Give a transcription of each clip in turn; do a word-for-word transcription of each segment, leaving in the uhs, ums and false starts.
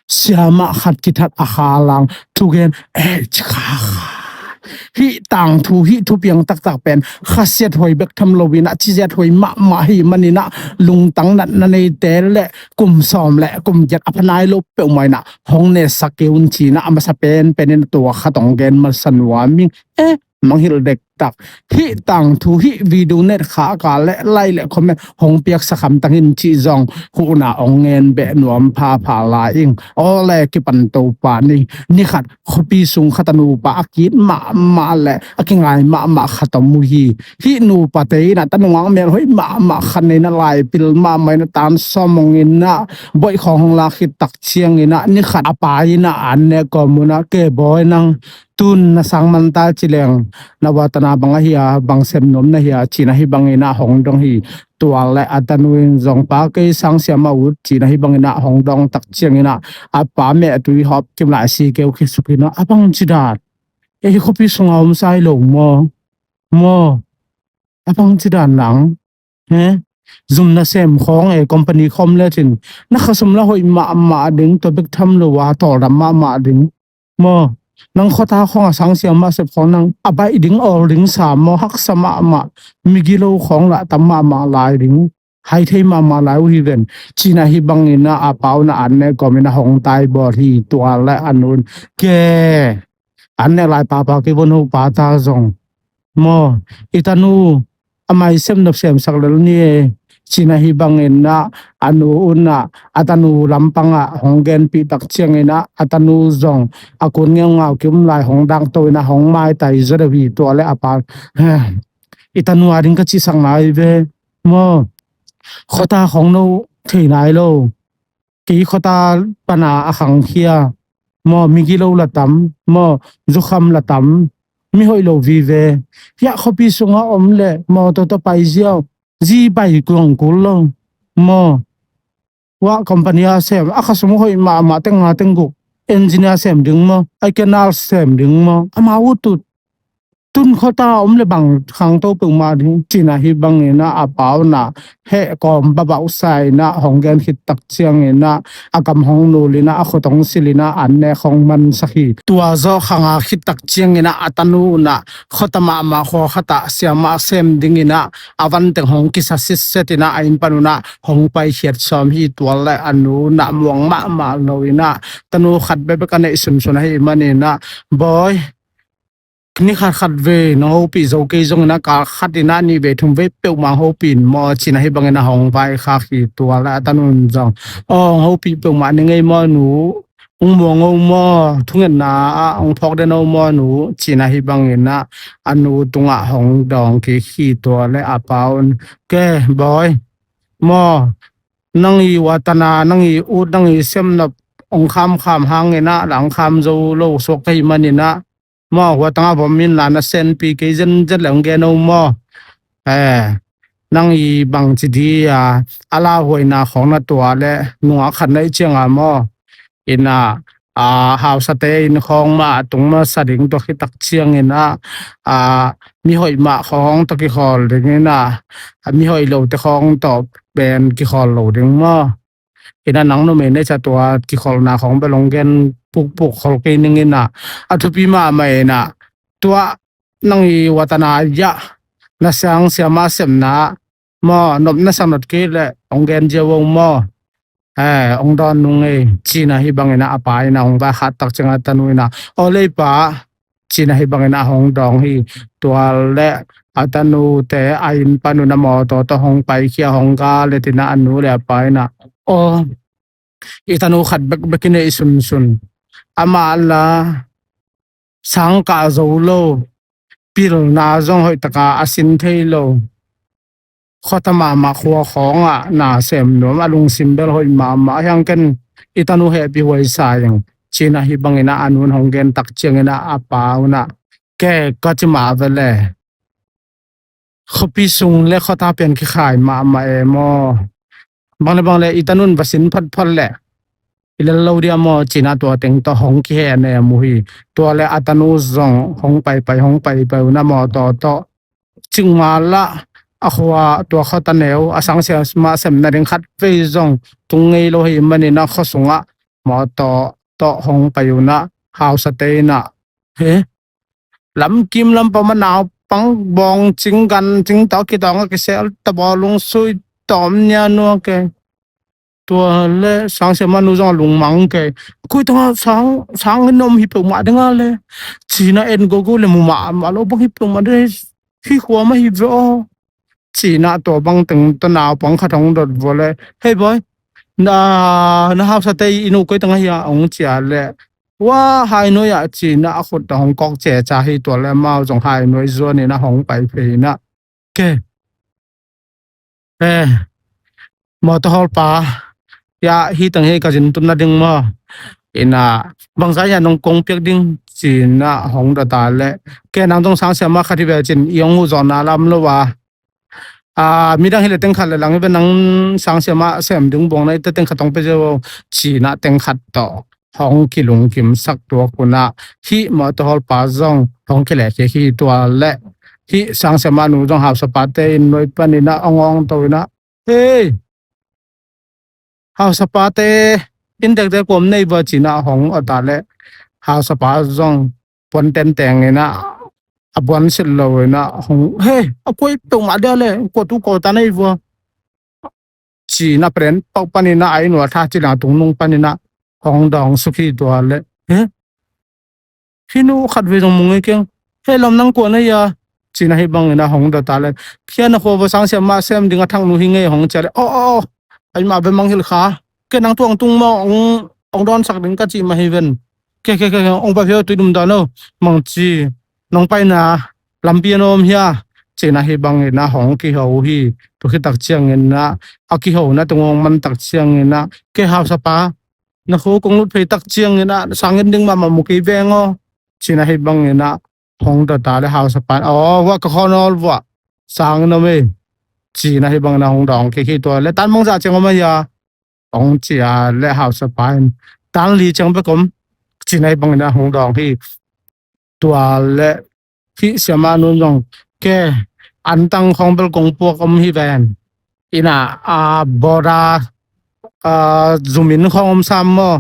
Siamah khat kithat a khalang thugen, eh, ci kha kha. Hih tangthu, hih thupiang taktak pen khasiat huai bek tham lo in ah, ciziat huai mahmah hi manin ah, lungtang natna neite le kum sawm le kum giat a pha nai lo peuhmah in ah hong nesak kei un ci-in ah, a masa penpen in tua khat hong gen masa nuam ing. Eh, mangngilh dektak. Hih tangthu, hih video net khak a le like le comment hong piaksak hamtang in cih zong huhna hong ngen beh nuam phapha lai ing. Aw le, kipan Topa ni. Ni khat khuapi sung khat a nupa a ki-it mahmah le a kingai mahmah khat om uh hi. Hih nupate in ah tanu ngak melhoih mahmah khat nei in ah, laipil mahmah in ah, tan sawm hong in ah, bawi khawng hong lak khit tak ciangin ah, ni khat a pa in ah an ne kawm un ah, ke bawi, nang tun na sang man ta ci leng, na watana bang ahi a, bang sem nuam na hi a, ci-in ah hih bangin ah hong dong hi. Tua le a tanu in zong, pa, kei sang siamah ut, ci-in ah hih bangin ah hong dong tak ciangin ah, a pa meh tui hawp kim lai si keu khi suk in ah, a bang ci dan? Ei, khuapi sungah om sai lo maw? Maw? A bang ci dan nang? He? Zum nasem khawng e, company khawm le cin, na khasum la hoih mahmah ding, tua bek tham lo a tawldam mahmah ding. Maw? Nang khuata khawng a sang siamah sep khawng nang a baih ding, awl ding sa maw, haksa mahmah, migilo khawng lah tam mahmah lai ding, hai thei mahmah lai uh hi ven, ci-in ah hih bangin ah a pa un ah an ne kawm in ah hong tai bawl hi. Tua le a nu in, ke, an ne lai papa kei vua, no pa ta zong. Maw, i tanu a mai sem nop semsak lel ni e, ci-in ah hih bangin ah a nu un ah a tanu lampang ah hong genpih tak ciangin ah a tanu zong a kun ngeungau kim lai hong dakto in ah hong maitai zaw deuh hi. Tua le a pa, he, i tanu a ding ka cihsak nai ve. Maw, khuata khawng no thei nai lo. Kei khuata pana a khangkhia. Maw, migilo la tam. Maw, zukham la tam. Mihoih lo vive. Hiah khuapi sungah om le maw, tawtawh pai ziau. Zi bai kuang kul lo. Maw, wah company a sem, a khasum hoih mahmah, teng nga teng guk engineer sem ding maw, ai canal sem ding maw, amau utut. Tun khuata om le bang khangto peuhmah ding, ci-in ah hih bangin ah a pa un ah heh kawm babauh sa in ah hong gen khit tak ciangin ah a kam hong nul in ah a khut hong sil in ah an ne khawng mansak hi. Tua zawh khang a khit tak ciangin ah a tanu un ah khuata mahmah khua khat ah siamah sem dingin ah a van teng hong kisa sitset in ah a inn pan un ah hong paikhiat sawm hi. Tua le a nu un ah muang mahmah lo in ah, tanu khat bekbek a neih sunsun ahih manin ah, bawi, ni khat khat vei nong hopih zo kei zongin ah, kal khat in ah nih vei thum vei peuhmah hong hopih in maw, ci-in ah hih bangin ah hong vaikhak hi. Tua le a tanu in zong, aw, hong hopih peuhmah ni ngei maw nu, hong muang o maw, thungetna ah hong phawk den o maw nu, ci-in ah hih bangin ah a nu tungah hong dawng kik hi. Tua le a pa un, ke bawi, maw, nang i watana, nang i ut, nang i semnop hong khamkham hangin ah la hong kham zo lo suak ka hih manin ah, maw, huatang a vom in la na senpi kei zenzen le hong gen o maw? Eh, nang i bangci di a, a lauhuaina khawng na tuah le nungak khat na hih cianga maw, in ah, a, hausate inn khawng mah a tung masa ding, tua khit tak ciangin ah, a, mihoih mah khawng tawh kikhawl dingin ah, a, mihoih lote khawng tawh pen kikhawl lo ding maw? In ah nang numei na hih ciang tua kikholhna khawng bel hong gen pukpuk khol kei ning in ah, a thupi mahmah in ah, tua nang i watana ah na sang siamah sepna maw, nopna sak nop kei le hong gen ziau o maw? Eh, hong dawn nung ei, ci-in ah hih bangin ah a pa in ah hong vaikhak tak ciangin a tanu in ah, aw leipa, ci-in ah hih bangin ah hong dawng hi. Tua le a tanute a inn pan un ah mawtaw tawh hong paikhia, hong gal et in ah a nu le a pa in ah, aw, i tanu khat bekbek i neih sunsun, amah la sang kah zo lo, pilna zong hoih taka a sin thei lo, khuata mahmah khua khawngah na sem nuam, a lungsim bel hoih mahmah, ahi hang ken i tanu hehpih huai sa ing, ci-in ah hih bangin ah a nu in hong gen tak ciangin ah a pa un ah, ke, ka ci mah ve le, khuapi sung le khuata pen kikhai mahmah e maw? Bang le bang le i tanu in va sin photphot le i lel lo dia maw, ci-in ah tua teng tawh hong kihehnem uh hi. Tua le a tanu zong hong paipai, hong paipai un ah mawtaw tawh, cikmah lah a khua, tua khuata neu a sang siamah sem nading khat vei zong tung ngei lo ahih manin ah khua sungah mawtaw tawh hong pai un ah, hausate in ah, he, lamkim lam pam a naupang bawng cing gan cing tawh kitawng a kisel ta baw lungsui tawm nia nua ke. Tua le sang siamah nu zong a lungmang ke. Koi tangah sang, sang in om hi peuhmah ding a le. Cina en gogo le mumah mah lo bang hi peuhmah ding. Hi khua mah hi ve aw. Cina tua bang teng tawh naupang khat hong dot vua le. Hei boy, na, na hausate i nu koi tangah hi a hong cia le. Wa, hai nuai ah cina a khut a hong kawk ceca hi tua le mau zong hai nuai zuan in a hong pai phei in ah. Ke. Eh, mawtaw hawlpa, ya, hi tang hi ka zin tun nading maw? In ah, bangzah ya nong kong piak ding, cina hong dot a le. Ke nang dong sang siamah khat hi ve cin, i hong uh zawhna lam lo a. Ah, midang hi le teng khat le lang hi ve nang sang siamah sem ding buang na i te teng khat tong pe zia vo, cina teng khat tawh hong kilungkimsak tuak un ah, hih mawtaw hawlpa zong hong kilehkik hi tua le, hih sang siamah nu zong hausapate inn nuai pan in ah hong awngto in ah, hei, hausapate inn dekdek kuam nei vua cina hong awt a le, hausapa zong puan tenteng in ah, a buan silh lo in ah, hong, hei, a kuai peuhmah dia le, kua tu kua ta nei vua. Cina pren pau pan in ah, a inn uh a tha ci leng a tungnung pan in ah, hong dawng suk hi tua le. He? Hi nu khat vei zong mu ngei keng. He lam nang kua na hia? Cina hi bang in ah hong dot a le. Khia na khua vua sang siamah sem ding a thak nu hi ngei hong cia le. Aw, aw, aw. Ai mah ve mang hilh kha. Ke nang tuang tung maw hong, hong dawnsak ding ka cih mah hi ven. Ke, ke, ke, ke, hong pai phei aw tui dum dawn lo. Mang ci. Nong paina lampi a nuam hia? Cina hi bang in ah hong kiho hi. Tua khit tak ciangin ah, a kiho na tung hong man tak ciangin ah, ke hausapa, na kho kong lut phei tak ciangin ah, sangin ding mahmah mu kei veng aw. Cina hi bang in ah hong dot a le hausapa in, aw, hua ka khaw nawl vua. Sangin om ei. Cina hi bang in ah hong dawng kik hi tua le tan mangzah ciang om a hia? Hong cia le hausapa in, tan li ciang bek om. Cina hi bang in ah hong dawng hi. Tua le hih siamah nun zong, ke, antang khawng bel kong puak om hi ven. In ah, a, bawda, a, zumin khawng om sam maw?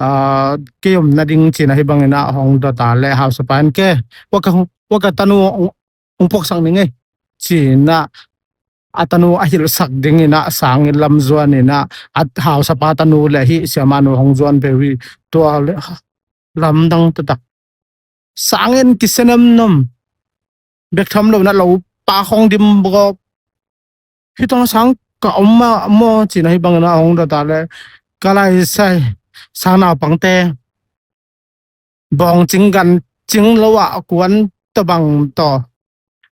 A, kei om nading cina hi bang in ah hong dot a le hausapa in ke, hua ka, hua ka tanu hong, hong puaksak ning ei. Cina a tanu a hilhsak ding in ah sangin lam zuan in ah, a hausapa tanu le hih siamah nu hong zuan peuh hi. Tua le lamdang taktak. Sangin kisia nemnem. Bek tham lo in ah lo pa khawng dim bawk. Hih tawng sang ka om mah maw cina hi bang in ah hong dot a le. Ka laisai sang naupangte bawng cing gan cing lo ah kuan tawh bang tawh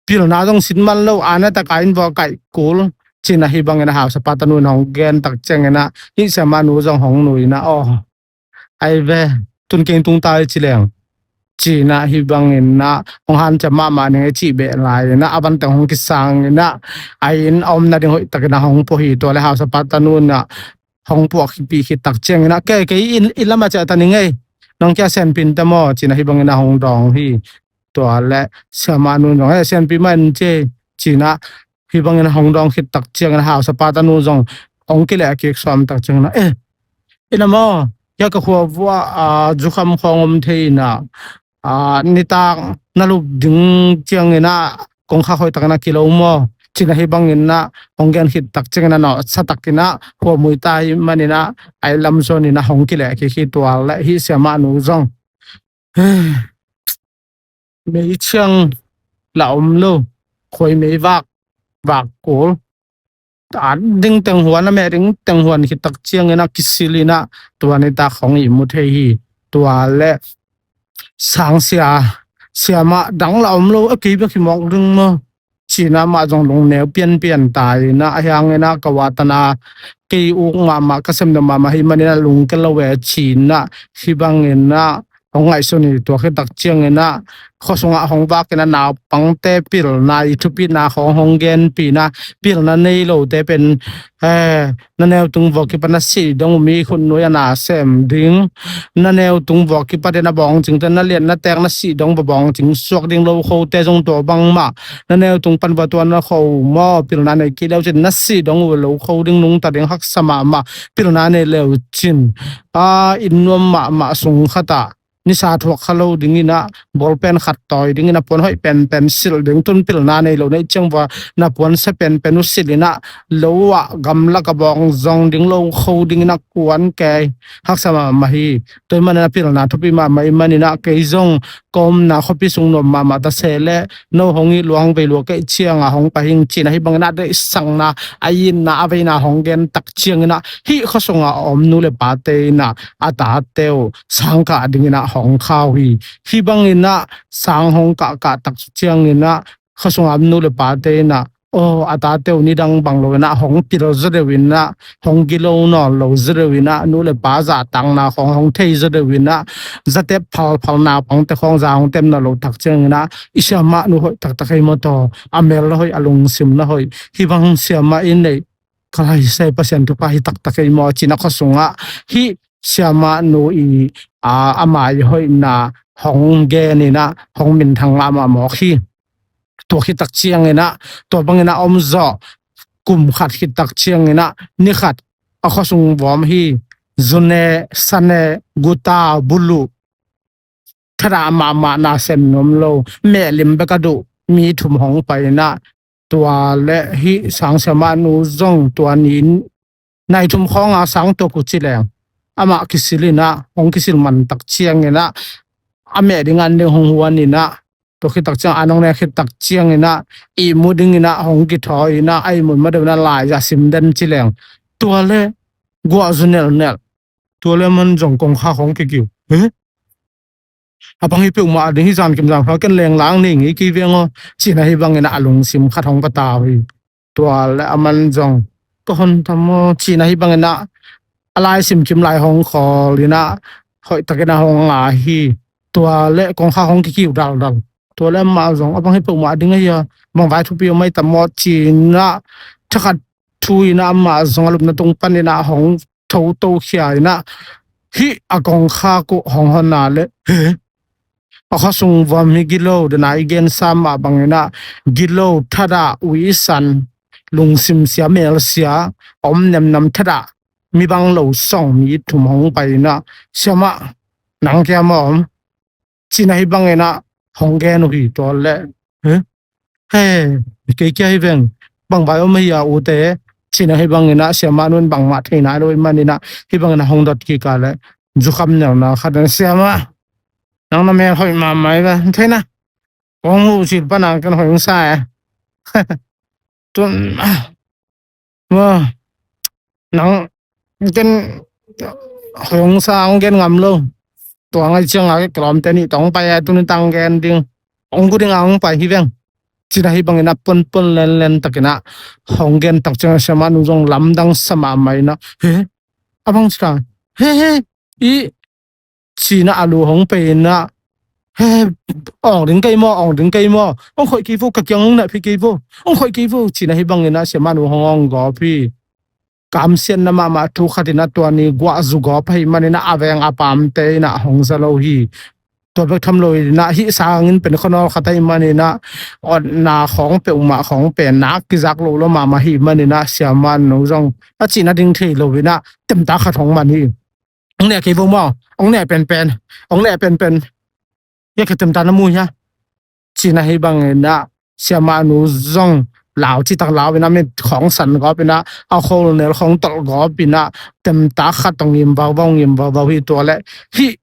pilna zong sin man lo a na tak a inn vua kaih kul. Cina hi bang in ah hausapa tanu in hong gen tak ciangin ah hih siamah nu zong hong nu in ah aw. Ai ve, tun keng tung ta i ci leng. Cina hi bang in ah hong hanciam mahmah ning ei cih beh lai in ah a van teng hong kisang in ah a inn a om nading hoih tak in ah hong pua hi tua le hausapa tanu in ah hong puak khit pih khit tak ciangin ah, ke, ke inn, inn lam ah ciah ta ning ei. Nong kia sianpi in ta maw? Cina hi bang in ah hong dawng hi. Tua le siamah nun zong, he, sianpi mah in ci, cina hi bang in ah hong dawng khit tak ciangin ah hausapa tanu zong hong kileh kik suam tak ciangin ah, eh, in ah maw, hia ka khua vua, a, zukham khawng om thei in ah, a, nitak na lup ding ciangin ah kong khak hoih tak in ah kilo maw? Cina hi bang in ah hong gen khit tak ciangin ah nawhsa tak in ah khua mui ta hi man in ah a inn lam zuan in ah hong kileh kik hi tua le hih siamah nu zong. Mei ciang la om lo, khuai mei vak, vak kul. A ding teng huan, a meh ding teng huan khit tak ciangin ah kisil in ah tua nitak hong ihmu thei hi. Tua le sang sia, siamah dang la om lo, a kei bek hi mawk ding maw? Cina mah zong lungneu pianpian ta in ah, a hiangin ah ka vatan a kei uk mahmah, ka semdam mahmah hi man in ah lungke lo e cina hi bang in ah hong ngaihsun hi. Tua khit tak ciangin ah khuasungah hong vak in ah naupangte pilna i thupina khawng hong genpih in ah, pilna nei lote pen, eh, na neu tung vua kipan na sih dong uh, mi khut nuai a na sem ding, na neu tung vua kipan na bawngcingte, na liat na teek na sih dong vua bawngcing suak ding, lokhote zong tua bangmah, na neu tung pan vua tua na kho uh maw, pilna nei kei leu cin na sih dong uh, lokho ding, nungta ding, haksa mahmah, pilna nei leu cin, a, inn nuam mahmah sung khat ah nisa thuak kha lo dingin ah, bawlpen khat tawi dingin ah, puan hoih penpen silh ding, tun pilna nei lo na hih ciang vua na puansia penpen uh silh in ah, lo ah gamlak a bawng zong ding, lokho dingin ah kuan kei, haksa mahmah hi. Tua ahih manin ah pilna thupi mahmah ahih manin ah kei zong ka omna khuapi sung nuam mahmah ta se leh, no hong it luang vei lua ka hih ciangah hong pai hing, ci-in ah hih bangin ah deihsakna, a itna, a veina hong gen tak ciangin ah hih khuasungah a om nu le pate in ah a tate uh sangkah dingin ah hong kha uh hi. Hih bangin ah sang hong kahkah tak ciangin ah khuasungah a om nu le pate in ah, aw, a tate uh nidang bang lo in ah hong pil zaw deuh in ah, hong gilo nawn lo zaw deuh in ah, nu le pa zahtakna khawng hong thei zaw deuh in ah, zatep phalphal naupangte khawng za hong tepna lo tak ciangin ah, i siamah nu hoih taktak hi maw taw, a mel na hoih, a lungsim na hoih, hih bang siamah i neih ka Lai Siangtho Pasian thupha hi taktak hi maw, ci-in ah khuasungah hih siamah nu i, a, a mai hoihna hong gen in ah hong minthang mahmah mawk hi. Tua khit tak ciangin ah, tua bangin ah om zawh, kum khat khit tak ciangin ah, ni khat a khuasung vua om hi. Zu ne, sa ne, guta, buluh, thadah mahmah, na sem nuam lo, mehlim bek a duh mi thum hong pai in ah, tua leh hih sang siamah nu zong tua ni in nai thum khawng a sang tuak uh ci leng, amah kisil in ah, hong kisil man tak ciangin ah, a meh ding an ding hong huan in ah, tua khit tak ciang, an hong nek khit tak ciangin ah, ihmu dingin ah hong kithawi in ah, a ihmut ma deuh in ah laizah sim den ci leng, tua leh guah zu nelnelh, tua leh man zong kongkhak hong kikiu. He? A bang hi peuhmah ding, hih zan kim zan kha ken lenglang nei ngei kei veng aw, ci-in ah hih bangin ah a lungsim khat hong pata uh hi. Tua leh a man zong, ka hon tam aw, ci-in ah hih bangin ah a lai simkim lai hong khawl in ah, hoih takin ah hong ngai hi. Tua leh kongkhak hong kikiu daldal. Tua leh amah zong, a bang hi peuhmah ding ahi a, bang vai thupi om ahi tam aw, ci-in ah thakhat thu in ah amah zong a lupna tung panin ah hong thotokhia in ah, hih a kongkhak uh hong hon a leh, he, a khuasung vua om hi. Gilo, dena i gensa mah bangin ah, gilo, thadah, uisan, lungsim sia, mel sia, om nemnam, thadah, mi bang lo song mi thum hong pai in ah, siamah, nang kia maw om, ci-in ah hih bangin ah hong gen uh hi. Tua leh, he, he, kei kia hi veng, bang vai om ahi a ute, ci-in ah hih bangin ah siamah nu in bangmah thei nai lo ahih manin ah hih bangin ah hong dot kik a leh, zukham nelna khat in, siamah, nang na mel hoih mahmah hi ve, thei na, kong huh cil pan a ken hoih hong sa e. Tun, ah, maw, nang, ken hoih hong sa, hong gen ngam lo. Tua ngai ciangah kilawmte nih tawh hong pai a, tuni tang gen ding, hong gu ding a hong pai hi veng, ci-in ah hih bangin ah ponpon lenlen takin ah hong gen tak ciangah siamah nu zong lamdang sa mahmah in ah, he, a bang ci ta, he, he, i, ci-in ah a lu hong pei in ah, he, awng ding kei maw, awng ding kei maw, hong khoih kei vo, ka kiang hong naih phei kei vo, hong khoih kei vo, ci-in ah hih bangin ah siamah nu hong awng gawp hi. Kamsiatna mahmah thu khat in ah tua ni guah zu gawp ahih manin ah a veng a paamte in ah hong za lo hi. Tua bek tham lo in ah hih sangin pen khuanawl khat ahih manin ah, otna khawng peuhmah khawng pen nak kizak lo lo mahmah ahih manin ah siamah nu zong a cihna ding thei lo in ah temta khat hong man hi. Hong neh kei vo maw, hong neh penpen, hong neh penpen, hia, ka temta na mu hia, ci-in ah hih bangin ah siamah nu zong lau citak lau in ah, mit khawng san gawp in ah, a khol nel khawng tolh gawp in ah, temta khat tawh ngim vauvau, ngim vauvau hi. Tua leh hih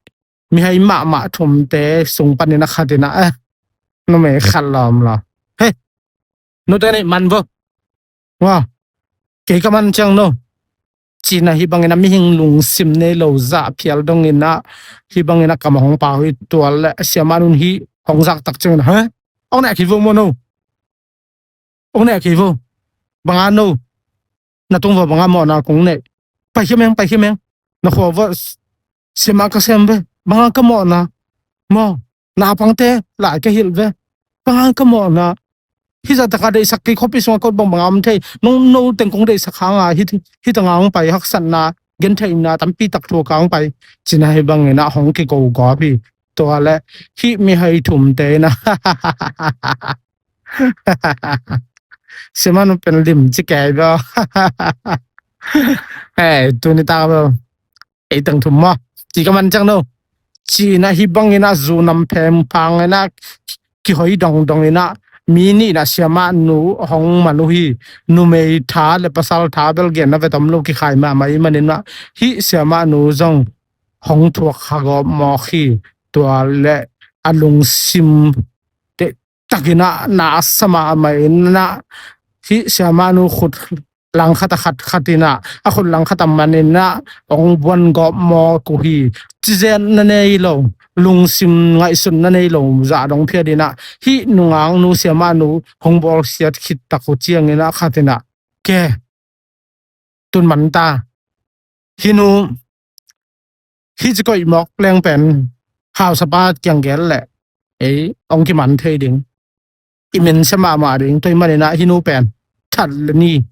mihai mahmah thumte sung panin ah khat in ah, eh, numei khat lawm law, he, note neih man vo, wa, kei ka man ciang no, ci-in ah hih bangin ah mihing lungsim nei lo zah phial dongin ah hih bangin ah kam a hong pau hi. Tua leh siamah nu in hih hong zak tak ciangin ah, he, hong neh kei vo maw no, hong neh kei vo, bang a no, na tung vua bang a mawhna kong neih, pai khia meng, pai khia meng, na khua vua siamah ka sem ve, bang a ka mawhna, Maw, naupangte lai ka hilh ve. Bang hang ka mawhna, hih zah taka deihsak kei, khuapi sungah kot bangbang a om thei, nong no teng kong deihsak hanga hih, hih tanga hong pai, haksatna gentheihna tampi tak thuak a hong pai, ci-in ah hih bangin ah hong kigo gawp hi. Tua leh hih mihai thumte in ah Siamah nu pen lim ci kei bel. Hei, tuni tak bel ei teng thum maw, ci ka man ciang no, ci-in ah hih bangin ah zu nam phengphang in ah kihoi dongdong in ah mi nih in ah siamah nu hong man uh hi. Numei tha le pasal tha bel genna ve tom lo, kikhai mahmah ahih manin ah hih siamah nu zong hong thuak kha gawp mawk hi. Tua leh a lungsim deihtakin ah na a sa mahmah in ah hih siamah nu khut langkhat a khatkhat in ah, a khut langkhat a man in ah hong buan gawp mawk uh hi. Cizetna nei lo, lungsim ngaihsutna nei lo zah dong phiat in ah hih nungaknu siamah nu hong bawlsiat khit tak uh ciangin ah khat in ah, ke, tun man ta. Hih nu, hih ci koih mawk leng pen hausapa kiang gel leh ei hong kiman thei ding, i min sia mahmah ding. Tua ahih manin ah hih nu pen that le ni,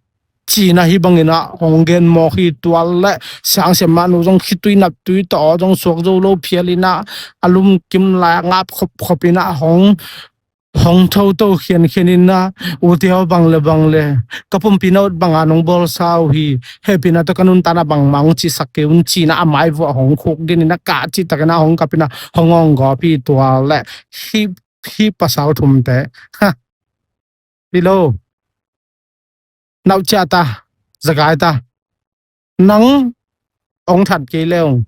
ci-in ah hih bangin ah hong gen mawk hi. Tua leh sangsiamah nu zong khitui naptui tawh zong suak zo lo phial in ah a lum kim lai ah ngap khopkhop in ah hong hong thoto khiankhian in ah, ute aw, bang le bang le ka pumpi na ut banga nong bawlsa uh hi. Hehpihna tawh ka nuntakna bangmah hong cihsak kei un, ci-in ah a mai vuah hong khukdin in ah kah cihtakin ah hong kap in ah hong awng gawp hi. Tua leh hih, hih pasal thumte, ha, hi lo, nau ciah ta, za gai ta, nang hong that kei le ung,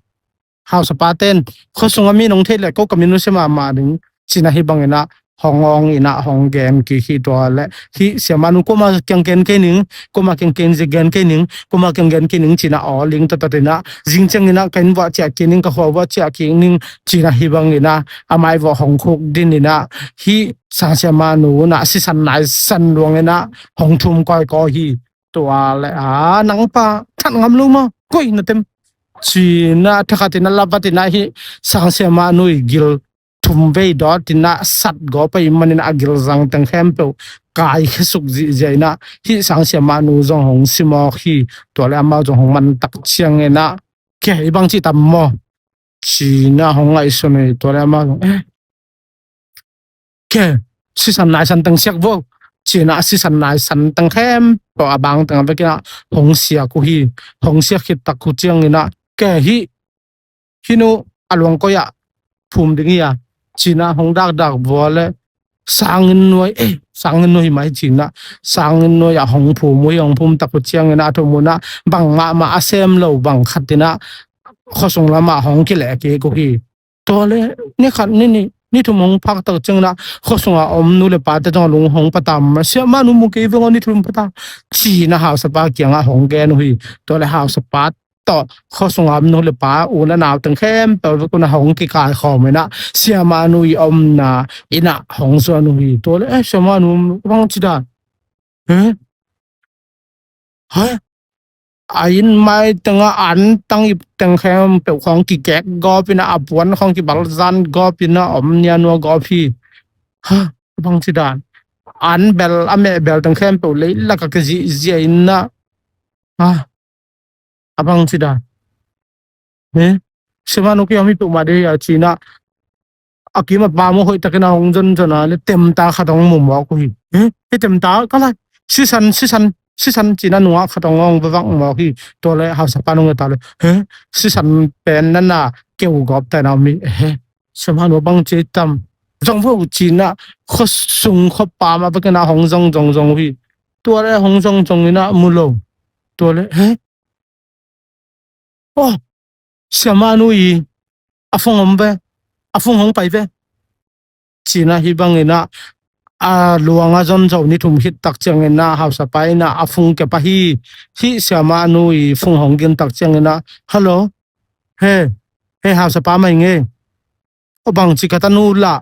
hausapate in khua sungah mi nong theih leh ko ka min uh sia mahmah ding, ci-in ah hih bangin ah hong awng in ah hong gen kik hi. Tua leh hih siamah nu, kuamah kiang gen kei ning, kuamah kiang gen kei ning, kuamah kiang gen kei ning, ci-in ah awl ing tattat in ah, zing ciangin ah ka inn vuah ciah kik ning, ka khua vuah ciah kik ning, ci-in ah hih bangin ah a mai vuah hong khukdin in ah hih sangsiamah nu in ah sisan naisan luang in ah hong thum kawikawi hi. Tua leh, a, nang pa that ngam lo maw, koi na tem, ci-in ah thakhat in ah lavat in ah hih sangsiamah nu i gil thum vei dawt in ah sat gawp ahih manin a gilzang teng khempeuh kaikhia suk zihziah in ah hih sangsiamah nu zong hong si mawk hi. Tua leh amau zong hong man tak ciangin ah, ke, hih bang cih tam maw, ci-in ah hong ngaihsun hi. Tua leh amau zong, eh, ke, sisan naisan teng siak vo, ci-in ah sisan naisan teng khempeuh a bang teng a vekin ah hong siak uh hi. Hong siak khit tak uh ciangin ah, ke, hih, hih nu a luang koi ah phum ding hi a, ci-in ah hong dakdak vua leh sanginn nuai, eh, sanginn nuai hi mai, ci-in ah sanginn nuai ah hong phum uh hi. Hong phum tak uh ciangin ah a thum un ah bang mahmah a sem lo bang khat in ah khua sung lamah hong kileh kik uh hi. Tua leh ni khat, ni nih, ni thum hong phak tak ciangin ah khua sungah om nu le pate zong a lung hong pata, siamah nu mu kei veng aw, ni thum pata, ci-in ah hausapa kiangah hong gen uh hi. Tua leh hausapa tawh khua sungah om nu le pa, u le nau teng khempeuh vekun ah hong kikaikhawm in ah siamah nu i omna inn ah hong zuan uh hi. Tua leh, eh, siamah nu bang ci dan, eh, ha, a inn mai tengah an tang ip teng khempeuh khawng kikek gawp in ah, a puan khawng kibalzan gawp in ah om nianua gawp hi. Ha, bang ci dan, an bel, a meh bel teng khempeuh leilak ah kizihziah in ah, ha, a bang ci dan, he, siamah nu, kei hong mi peuhmah dei a, ci-in ah a kim a pam uh hoihtakin ah hong zonzon a leh temta khat hong mu mawk uh hi. He, hih temta ka lai, sisan, sisan, sisan, ci-in ah nungak khat hong awng vavak mawk hi. Tua leh hausapa nung e ta leh, he, sisan pen na na keu gawp ta in ah om hi. He, siamah nu, bang ci tam, zong vo, ci-in ah khua sung khua pam a vekin ah hong zong zong zong uh hi. Tua leh hong zong zong in ah mu lo. Tua leh, he, aw, siamah nu i a fung om ve, a fung hong pai ve, ci-in ah hih bangin ah a luang a zon zo ni thum khit tak ciangin ah hausapa in ah a fung kep ahi. Hih siamah nu i fung hong ging tak ciangin ah, hello, he, he, hausapa mah ing e, aw, bang ci ka tanu lah,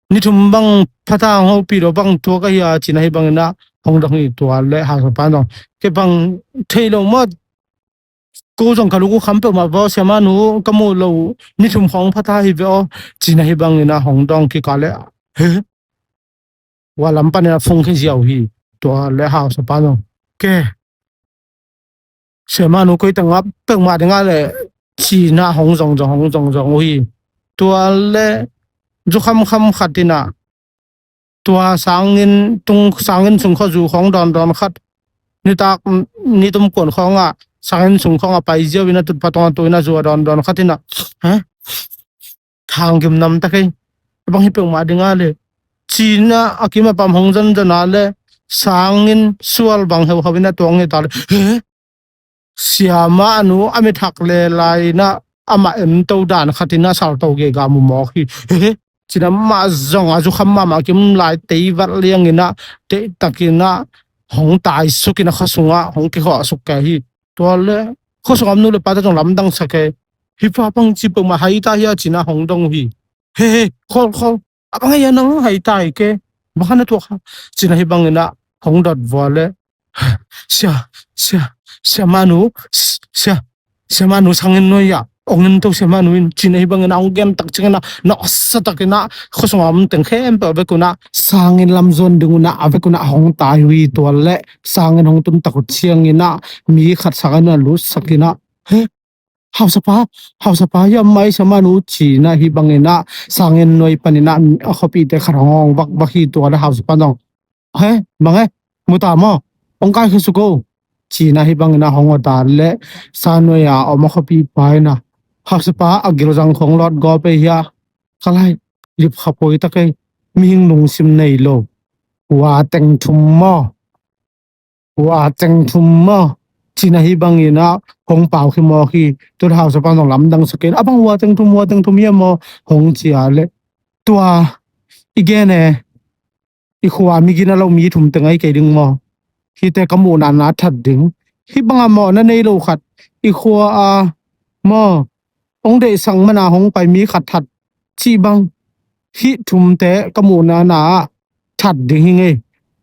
ni thum bang pha ta, hong hopih lo, bang thuak ahi a, ci-in ah hih bangin ah hong dong hi. Tua leh hausapa in zong, kei bang thei lo maw, Ko zong ka luk uh kham peuhmah ve aw, siamanu ka muh loh ni thum khawng pha ta hi ve aw, ci-in ah hih bangin ah hong dong kik a leh, he, hua lam panin ah phone khia ziau hi. Tua leh hausapa zong, ke, siamanu koi teng ah peuhmah ding a leh, ci-in ah hong zong zong, hong zong zong uh hi. Tua leh zu khamkham khat in ah, tua sanginn tung, sanginn sung khawng zu khawng dawndawn khat, nitak, nitum kuan khawngah sanginn sung khawngah pai ziau in ah tutphah tungah tu in ah zu a dawndawn khat in ah, he, thanggim nam ta kei, a bang hi peuhmah ding a leh, ci-in ah a kim a pam hong zonzon a leh, sanginn sual bang heuhau in ah tuang hi ta leh, he, siamanu a mit hak leh lai in ah amah ento dan khat in ah salto gega mu mawk hi. He, ci-in ah amah zong a zu kham mahmah kim lai tei vat liang in ah, tei tak in ah hong tai suk in ah khuasung ah hong kikhawh suk kei hi. Tua leh khuasung a om nu leh pate zong lamdang sa kei, hih pa bang ci peuhmah hai ta hia, ci-in ah hong dong uh hi. He, he, khol, khol, a bang hia nang hai ta hi ke, bang hang na tuak ha, ci-in ah hih bangin ah hong dot vua leh, sia, sia, siamanu, sia, siamanu sanginn nuai ah ong ento siamanu in, ci-in ah hih bangin ah hong gen tak ciangin ah nawhsa takin ah khuasung a om teng khempeuh a vekun ah sanginn lam zuan dingun ah a vekun ah hong tai uh hi. Tua leh sanginn hong tun tak uh ciangin ah mi khat sanginn ah lutsak in ah, he, hausapa, hausapa, hiam mai siamanu, ci-in ah hih bangin ah sanginn nuai panin ah a khuapihte khat hong ong vakvak hi. Tua leh hausapa zong, he, bang e, mu ta maw, ong kaikhia suk o, ci-in ah hih bangin ah hong ot a leh, sanginn nuai a om a khuapihpa in ah, hausapa, a gilzang khawng lawt gawp ei hia, ka lai, lipkhaphuai ta kei, mihing lungsim nei lo, hua teng thum maw, hua teng thum maw, ci-in ah hih bangin ah hong pau khia mawk hi. Tua leh hausapa zong lamdang sa kei in, a bang hua teng thum, hua teng thum hiam maw, hong ci a leh, tua i gen e, i khua mi gina lo mi thum teng ahi kei ding maw, hihte ka muhna na that ding, hih bangah mawhna nei lo khat i khua ah maw, ong deihsak man a hong pai mi khat that cih bang, hih thumte ka muhna na ah that ding hi ing ei,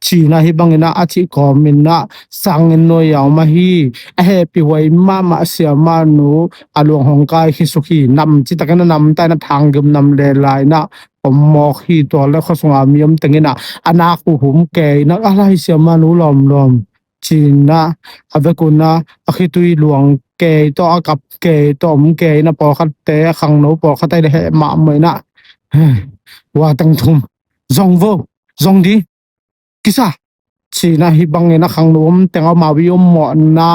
ci-in ah hih bangin ah a cih kawmin ah sanginn nuai a om ahi, a hehpihhuai mahmah siamanu a luang hong kaikhia suk hi. Nam citakin ah nam ta in ah thanggim nam leh lai in ah om mawk hi. Tua leh khuasung a mi om teng in ah a nak uh hum kei in ah, a lai, siamanu lawmlawm, ci-in ah a vekun ah a khitui luang kei tawh, a kap kei tawh, om kei in ah pawlkhatte, a khangno pawlkhat ahi leh heh mahmah in ah, he, hua teng thum, zong vo, zong di, kisa, ci-in ah hih bangin ah khangno om teng a om a, a om mawhna,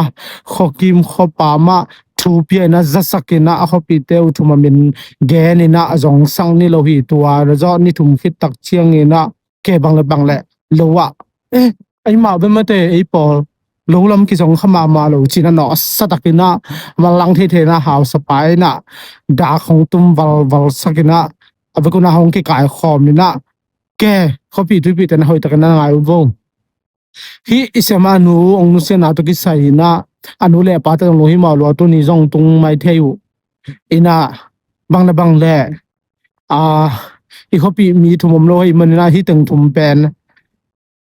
khuakim khuapam ah thu pia in ah zasak in ah a khuapihte uh thum a min gen in ah zongsak ni lo hi. Tua zawh ni thum khit tak ciangin ah, ke, bang leh bang leh, lo ah, e, ei mah bek mate, ei pawl lo lam kizong kha mahmah lo, ci-in ah nawhsa takin ah manlang theithei in ah hausapa in ah dak hong tum valval sak in ah a vekun ah hong kikaikhawm in ah, ke, khuapih tuipihte na hoih takin na ngai un vo. Hih i siamanu ong nusiatna tawh kisai in ah a nu leh a pate zong lunghimawh lua, tuni zong tung mai thei uh. In ah bang leh bang leh, a, i khuapih mi thum om lo ahih manin ah hih teng thum pen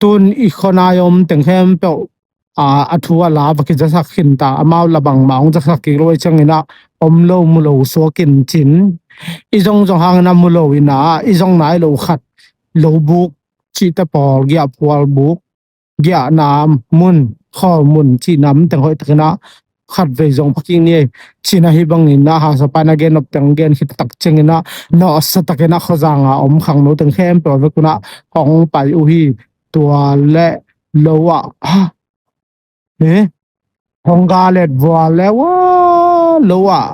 tun i khuanai a om teng khempeuh, a, a thu a la va kizasak khin ta, amau la bangmah hong zasak kik lo ahih ciangin ah om lo mu lo suak in cin. I zong zong hangin ah mu lo in ah, i zong nai lo khat, lo buk cihte pawl, giahphual buk, giahna mun, khawl mun cihna mun teng hoih takin ah khatvei zong pha kik ni ei, ci-in ah hih bangin ah hausapa in ah gen nop teng gen khit tak ciangin ah nawhsa takin ah khuazang a om khangno teng khempeuh a vekun ah hong pai uh hi. Tua leh lo ah, ha, he, hong ga let vua leh, ua, lo ah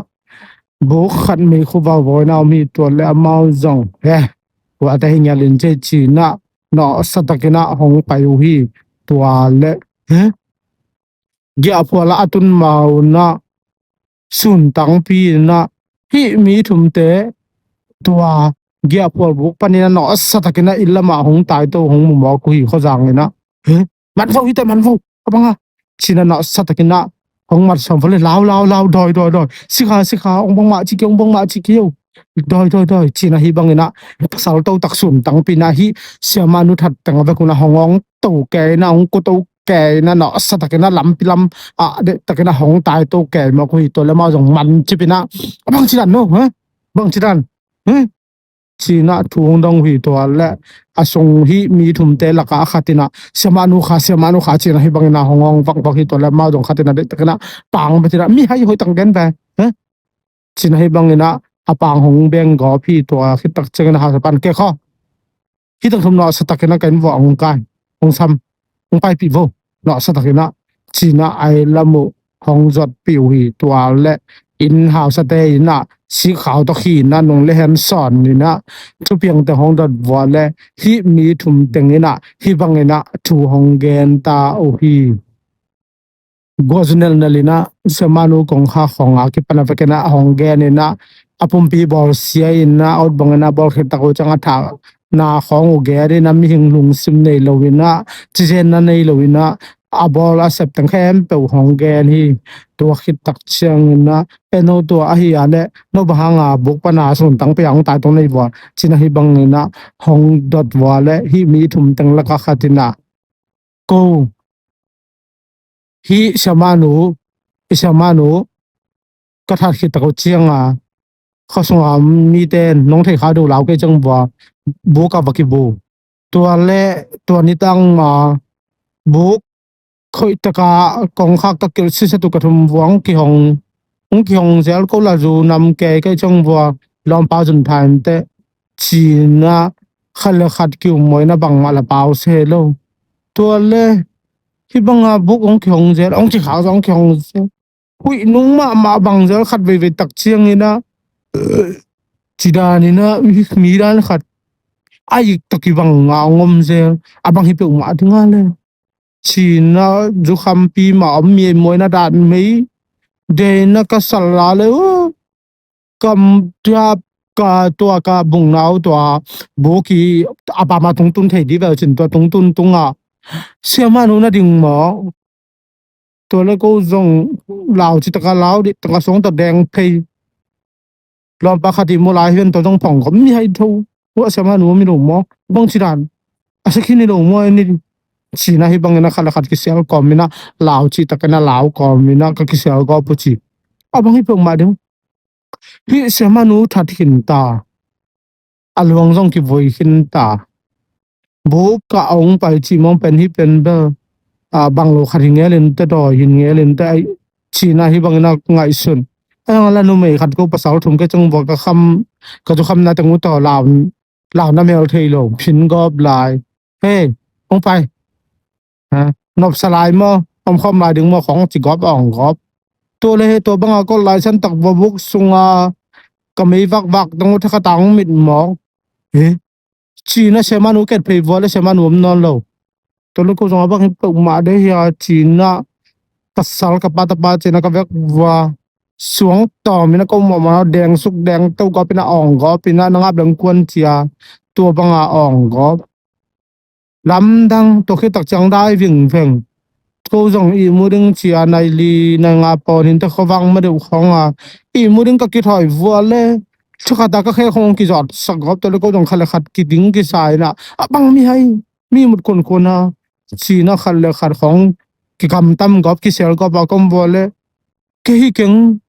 buk khat meikhu vauvau in ah om hi. Tua leh amau zong, he, ua, te hi ngial in cei, ci-in ah nawhsa takin ah hong pai uh hi. Tua leh, he, giahphual ah a tun ma un ah sun tangpi in ah hih mi thumte tua giahphual buk panin ah nawhsa takin ah inn lamah hong taito hong mu mawk uh hi, khuazang in ah. He, man vo, hihte man vo, a bang a, ci-in ah nawhsa takin ah hong mat sam vo leh, lau, lau, lau, dawi, dawi, dawi, sikha, sikha, ong bangmah ci kei, ong bangmah ci kei o, dawi, dawi, dawi, ci-in ah hih bangin ah pasal to tak sun tangpi in ah hih siamanu that teng a vekun ah hong ong to kei in ah, hong kuto kei in ah nawhsa takin ah lampi lam ah deihtakin ah hong taito kei mawk uh hi. Tua leh amau zong man cip in ah, a bang ci dan no, ha? Bang ci dan, ha? Ci in ah thu hong dong uh hi. Tua leh a sung hih mi thumte lakah a khat in ah, siamahnu kha, siamahnu kha, ci in ah hih bangin ah hong hong vakvak hi. Tua leh amau zong khat in ah deihtakin ah pang bek in ah, mihai hoih tak gen ve, ha? Ci in ah hih bangin ah a pang hong beng gawp hi. Tua khit tak ciangin ah hausapa'n, kei khaw, hih tak thum nawhsa takin ah ka inn vuah hong kai, hong sam, hong paipih vo, nawhsa takin ah, ci in ah a inn lam uh hong zuatpih uh hi. Tua leh inn hausate in ah sikkhau tawh khin in ah, nung leh hen sawn in ah, thupiangte hong dot vua leh hih mi thum teng in ah hih bangin ah thu hong gen ta uh hi. Guah zu nelnel in ah siamahnu kongkhak khawng a kipan a vekin ah hong gen in ah, a pumpi bawlsia in ah, a ut bangin ah bawl khit tak uh ciang a thahna khawng uh gen in ah, mihing lungsim nei lo in ah, cizenna nei lo in ah, a bawl a sep teng khempeuh hong gen hi. Tua khit tak ciangin ah, e no, tua ahi a leh no bang hang a buk pan a sun tangpi a hong taito na hi vua, ci in ah hih bangin ah hong dot vua leh hih mi thum teng lakah khat in ah, ko, hih siamahnu, i siamahnu ka that khit tak uh ciang a, khuasung a mite in nong thei kha uh lau, kei ciang vua buk ah va kibu. Tua leh tua ni tang ma buk khoih tak a kongkhak ka kilh siset uh ka thum vua hong kihong, hong kihong zel, ko la zu nam kei, kei ciang vua lawmpa zun tha inteh, ci in ah khat leh khat ki-um maw in ah bangmah la pau se lo. Tua leh hih bang a buk hong kihong zel, hong kikhak zel, hong kihong zel, huih nung mahmah bang zel, khat veivei tak ciangin ah, ci dan in ah mi, mi dan khat a ik tawh kibang a hong om zel, a bang hi peuhmah ding a leh, ci in ah zukhampi mah om mi ei maw in ah, dan mei, deih in ah ka sal la leh, uh, kam tua, ka tua ka bukna uh tua buk i a pam a tungtun thei ding ve uh, ci in tua tungtun tung ah siamahnu na ding maw? Tua leh ko zong lau ci tak a lau, deih tak a suang tawh deng phei. Lawmpa khat ihmu lai hi ven, tua zong phong gawp, mihai tho. Tua siamahnu om hi lo maw? Bang ci dan, a sia khin hi lo maw, en ni? Ci in ah hih bangin ah khat leh khat kisial kawm in ah, lau ci takin ah lau kawm in ah, ka kisial gawp uh, ci. A bang hi peuhmah ding. Hih siamahnu that khin ta, a luang zong kivui khin ta. Buk ah hong pai cih mawng pen, hih pen bel, a, bang lo khat hi ngel inteh, dawi hi ngel inteh, ai, ci in ah hih bangin ah ngaihsun. Ahi hang la numei khat, ko pasal thum, kei ciang vua ka kham, ka zukhamna teng uh tawh lau, lau na mel thei lo, phin gawp lai. Hei, hong pai. Ha, nopsa lai maw, omkhawm lai ding maw, khawng ci gawp, awng gawp. Tua leh hei, tua bang a kol lai san tak vua buk sung a ka mei vakvak teng uh thakhat a hong mit mawk. Hei, ci in ah siamahnu ket phei vua leh siamahnu om nawn lo. Tua leh ko zong a bang hi peuhmah ding hia, ci in ah pasal ka pa tapa, ci in ah ka vek vua, suang tawm in ah ko mawhmawh deng suk deng to gawp in ah awng gawp in ah, na ngap leng kuan, ci a, tua bang a awng gawp. Lamdang, tua khit tak ciang dai vingveng. Ko zong ihmu ding, ci a, nai li nai nga pawn inteh, khuavak ma deuh khawng a ihmu ding ka kithawi vua leh, thakhat a ka khe khawng kizawt sak gawp, tua leh ko zong khat leh khat kiding kisa in ah, a bang mihai, mi mut khunkhun a, ci in ah khat leh khat khawng kikamtam gawp, kisial gawp a ka om vua leh, kei hi keng,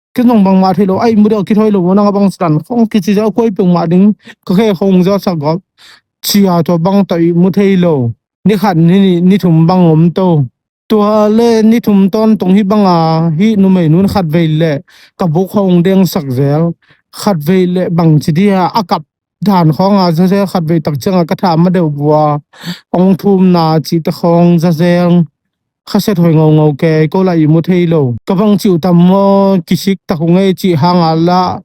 kei zong bangmah thei lo, a ihmu ding a kithawi lo maw, nang a bang ci dan khawng kici zel, kua hi peuhmah ding, ka khe khawng zawt sak gawp, ci a, tua bang tawh ihmu thei lo. Ni khat, ni nih, ni thum bang om to. Tua leh ni thum tawntung hih bang a, hih numei nu in khat vei leh ka buk khawng dengsak zel, khat vei leh bang ci ding a, a kap dan khawng a za zel, khat vei tak ciang a ka thah ma deuh vua, hong thumna cihte khawng za zel. Khasia hoih ngaungau kei, ko lah ihmu thei lo. Ka bang cih uh tam maw, kisik tak uh ngei, cih hang a lah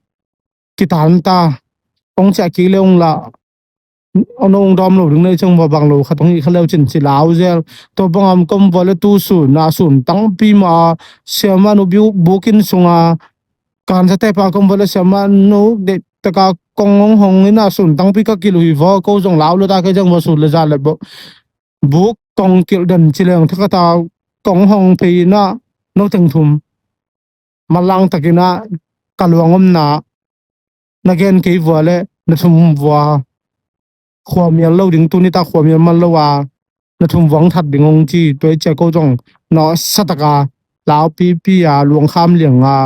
kitan ta. Hong ciah kik leh hong lah, hong dawm lo ding na hih ciang vua, bang lo khat hong hih kha leu cin, ci lau zel. Tua bang a ka om vua leh tu sun a, sun tangpi mah a siamahnu buk inn sung a, ka hanciam tepa ka om vua leh siamahnu deih tak a kong hong hong in ah, sun tangpi ka kilh uh hi vua, ko zong lau lo ta, kei ciang vua sun leh za leh buk kong kilh den ci leng, thakhat a kong hong phei in ah, no teng thum manlang takin ah ka luang omna na gen kei vua leh na thum vua, khuamial lo ding, tuni tak khuamial man lo a, na thum vuang that ding hong ci, tua i cia ko zong nawhsa taka laupipi a luangkham lianga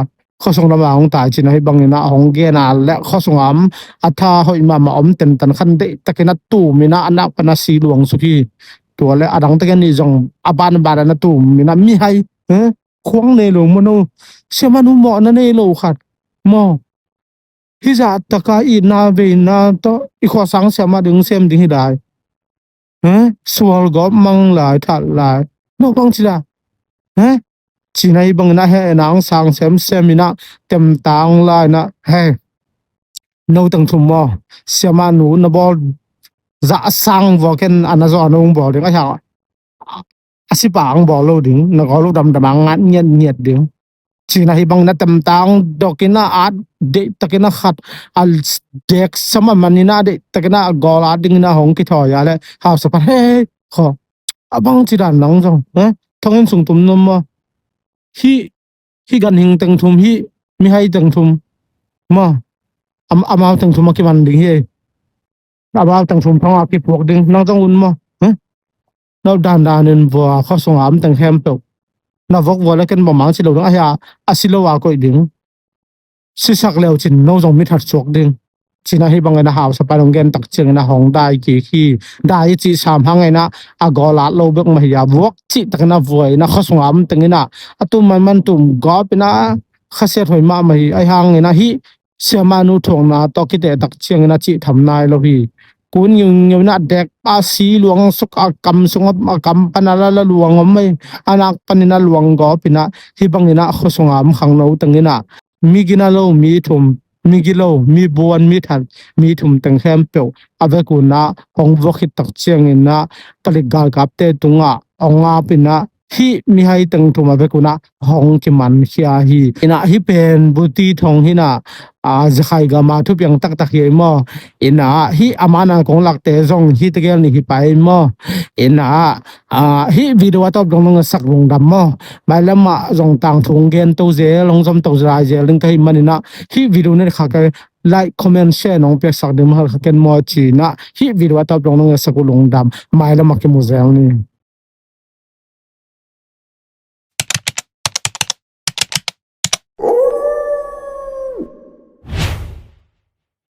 khuasung lama hong tai cina hi bangin ah hong gen a le khuasung a om a tha hoih mahmah om tentan khan deihtakin a tumin ah a nak pan a si luang suk hi. Tua le a dang takin nih zong a ban a ban a na tumin ah mihai, eh? Khuang nei lo maw no? Siamah nu mawhna nei lo khat maw? Hizah taka itna veina tawh i khuasang siamah ding sem ding hi lai. Eh? Sual gawp mang lai, that lai. No bang ci la. Eh? Cina hi bangin ah heh nang sang semsem in ah temtang lai in ah, hei, no teng thum maw? Siamah nu na bawl zah sang vua ken a na zaw a nong bawl ding a hiang a sipa ang bawl lo ding, na gawl lo damdam ang ngat ngiat ngiat ding. Cina hi bangin a temtang dokin a at deihtakin a khat a dek sama manin a deihtakin a gawl at dingin a hong kithawi a le hausa pan hei khaw. A bang ci dan nang zong, eh? Thongin sung tum nom maw? Hih, hih ganhing teng thum, hih mihai teng thum maw? Am-, amau teng thum a kiman ding hi. Amau teng thum thong a kipuak ding nang zong un maw? Eh? No dandanin vua khuasung a om teng khempeuh na vok vua le ken bangmang ci lo ding a hia, a si lo a koih ding. Sisak leu cin no zong mi that suak ding. Cina hi bangin a hausa pan hong gen tak ciangin a hong dai kik hi. Dai i cih sam hangin ah a gawl at lo bek mah hi a vuak cih takin a vuai in a khuasung a om tengin ah a tum manman tum gawp in a khasiat hoih mahmah hi. Ahi hangin ah hih siamah nu thuakna tawh kiteh tak ciangin a cih tham nai lo hi. Kun ngiungeu in a dek a si luang suk a kam sung a kam pan a la la luang om mai a nak panin a luang gawp in a hi bangin a khuasung a om khangno tengin a mi gina lo mi thum, mi gilo, mi buan, mi that, mi thum teng khempeuh a vekun a hong vuak khit tak ciangin a palik galkapte tungah hong ap in a hih mihai teng thum a vekun a hong kiman khia hi. In a hih pen buti thong hi in a, a, Zakhai gam a thupiang taktak hi ei maw? In a hih a man a kong lakte zong hih tegel nih hi pai maw? In a, a, hih video a tawp dong nong sak lungdam maw? Mailam ah zong tangthu hong gen to zel, hong zom to lai zel ding ka hih manin a hih video ne kha ka like, comment, share nong piaksak ding mahal kha ken maw ci in a hih video a tawp dong nong sak uh lungdam. Mailam ah kimu zel ni.